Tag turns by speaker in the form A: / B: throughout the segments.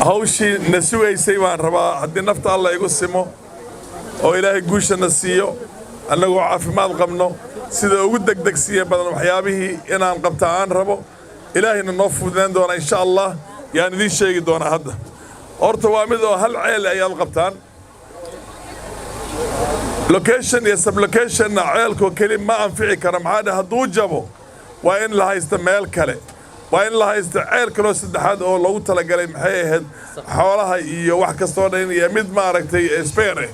A: Hawshii na sugaysay baan rabaa, haddii nafta Alla igu simo oo Ilaahay guusha na siiyo, annagoo caafimaad qabno, sida ugu degdegsiiya badan waxyaabihii inaan qabta aan rabo, Ilaahayna noo fududayn doona, insha Allah, yaan idiin sheegi doonaa. Hadda horta waa mid oo hal ceel ayaad qabtaan, location iyo sublocation-na ceelkoo keli ma anfici karo. Maxaa dhe? Hadduu jabo, waa in la haysto meel kale, waa in la haysto ceel kaloo saddexaad oo loogu talagalay, maxay ahayd, xoolaha iyo wax kastoo dhan, iyo mid maaragtay spare.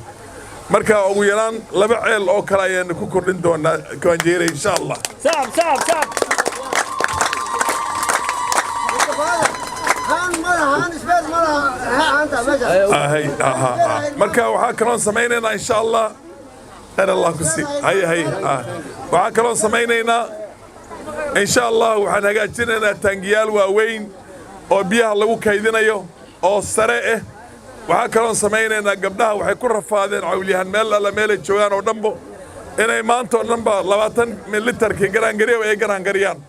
A: Marka ugu yaraan laba ceel oo kale ayaanu ku kordhin doonaa Kiwanjayarey, insha Allah.
B: Sacab, sacab, sacab!
C: Haan ma laha, haan spare ma laha, haanta meesha.
A: Hay, aha, aha. Marka waxaa kaloon samaynaynaa, insha Allah, khayr Allah ku sii hay hay. Waxaa kaloon samaynaynaa, insha Allah, waxaan hagaajinaynaa taangiyaal waaweyn oo biyaha lagu kaydinayo oo sare ah. Waxaa kaloon samaynaynaa, gabdhaha waxay ku rafaadeen cawlyahan meel alla meelay joogaan oo dhanbo inay maanta oo dhanba 20 litarkii garaangariya ay garaangariyaan.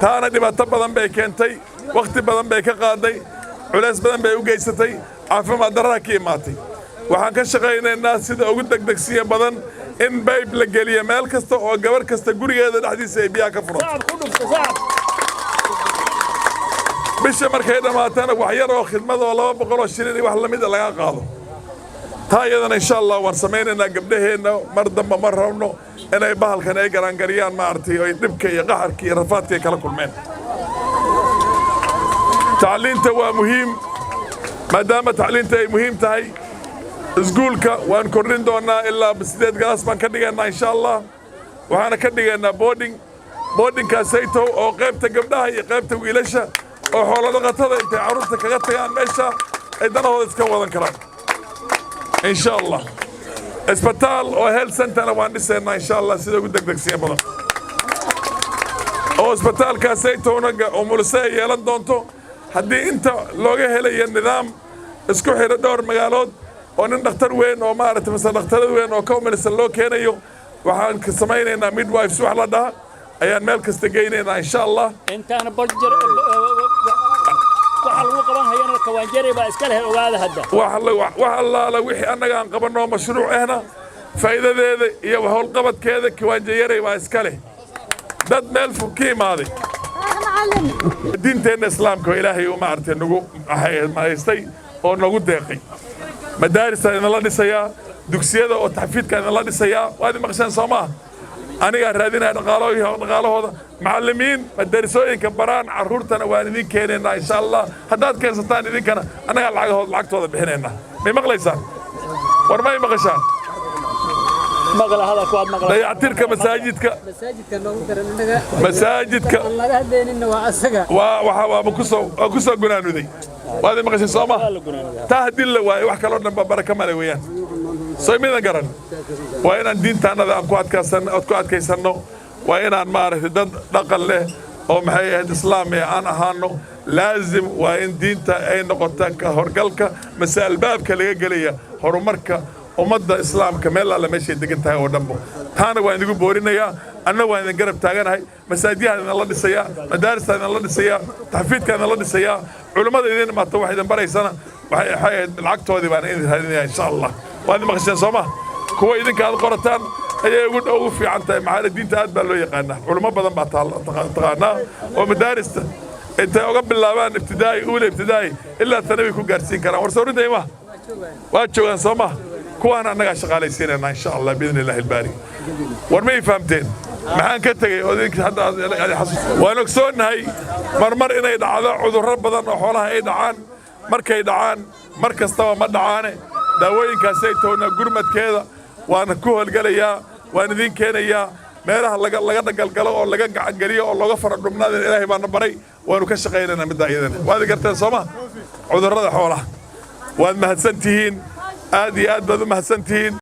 A: Taana dhibaato badan bay keentay, wakhti badan bay ka qaaday, culays badan bay u geysatay, caafimaad darraa ka imaatay. Waxaan ka shaqaynaynaa sida ugu degdegsiya badan in pipe la geliyo meel kasta oo gabar kasta gurigeeda dhexdiisa ay biyaha ka furato.
B: Sacab ku dhufta, sacab!
A: Bisha markay dhammaatana wax yar oo khidmad oo 200 shilin iyo wax lamida laga qaado. Taa iyadana, insha Allah, waan samaynaynaa. Gabdhaheenna mar damba ma rabno inay bahalkan ay garaangariyaan, maaragtay, ay dhibka iyo qaxarka iyo rafaadka ay kala kulmeen. Tacliinta waa muhiim. Maadaama tacliinta ay muhiim tahay, iskuulka waan kordhin doonaa, ilaa sideed class baan ka dhigaynaa, insha Allah. Waxaana ka dhigaynaa boarding, boarding-kaasaytow oo qaybta gabdhaha iyo qaybta wiilasha oo xoolo dhaqatada intay carruurta kaga tagaan meesha ay danahooda iska wadan karaan, insha Allah. Isbitaal oo health center-na waan dhisaynaa, insha Allah, sida ugu degdegsiya badan, oo isbitaalkaasaytowna umulise ay yeelan doonto haddii inta looga helayo nidaam isku xidha dhowr magaalood oo nin dhakhtar weyn oo maaragtay mase dhakhtarad weyn oo ka umilisan loo keenayo. Waxaan ka samaynaynaa midwives wax la dhaha ayaan meel kasta geynaynaa, insha Allah.
B: Intaana baljar waxaa lagu qaban hayana Kawaanjare baa iska leh, ogaada hadda.
A: Wax allaala wixii annaga aan qabanoo mashruuc ahna, faa'iidadeeda iyo howlqabadkeeda Kiwaanjayarey baa iska leh. Dad meel fog ka imaaday, diinteenna Islaamka oo Ilaahay uu maaragtay nagu haystay oo nagu deeqay, madaaristaa idinla dhisayaa, dugsiyada oo taxfiidkaa idinla dhisayaa. Waad maqasheen, soo maaha? Anigaa raadinaya dhaqaalahooda. Macallimiin madarisooyinka baraan carruurtana waan idin keenaynaa, insha Allah. Haddaad keensataan idinkana, annagaa lacagahood lacagtooda bixinaynaa. May maqlaysaan? War may maqashaan?
B: Maqla, hadalku waad maqla.
A: Dayactirka masaajidka.
D: Masaajidka noogu daran innaga.
A: Masaajidka.
D: Aan laga hadlaynina waa asaga.
A: Waa waxa waaba kusoo waa ku soo gunaanuday. Waad maqashay, soo ma? Taa haddii la waayo, wax kaloo dhan ba baraka male weeyaan. Soo midan garan? Waa inaan diintaannada aan ku adkaysan ku adkaysanno. Waa inaan maaragtay dad dhaqan leh oo, maxay ahayd, Islaam ee aan ahaano. Laazim waa in diinta ay noqota ka horgalka mase albaabka laga gelaya horumarka ummadda Islaamka meel alla meeshay degan tahay oo dhanbo. Taana waan idigu boorinayaa, anna waan idin garab taaganahay. Masaajiyaha idinla dhisayaa, madaarista idinla dhisayaa, taxfiidka idinla dhisayaa, culummada idin imaata wax idin baraysana waxay ahayd lacagtoodii baan idin raadinaya, insha Allah. Waad maqasheen, soo ma? Kuwa idinka aad qorataan ayay ugu fiican tahay. Maxaa? Diinta aad baa loo yaqaanaa, culummo badan baa taqaanaa oo madaarista intay uga bilaabaan ibtidaa'i, uula ibtidaa'i ilaa tanawi ku gaarsiin karaan. War soo runtii ma waa joogaan, soo ma? Kuwaana annagaa shaqaalaysiinaynaa, insha Allah, biidni Illaahi albaari. War may fahamteen? Maxaan ka tegey oo idinka hadda aad xasuus? Waan ogsoonnahay marmar inay dhacdo cudurro badan oo xoolaha ay dhacaan. Markay dhacaan, mar kastaba ma dhacaane, daawooyinkaasay toona gurmadkeeda waana ku howlgelayaa, waan idiin keenayaa. Meelaha laga dhagalgalo oo laga gacangeliyo oo looga fara dhubnaadina Ilaahay baana baray, waanu ka shaqaynaynaa middaa iyadana. Waad garteen, soo ma? Cudurrada xoolaha. Waad mahadsan tihiin, aad iyo aad baad u mahadsan tihiin.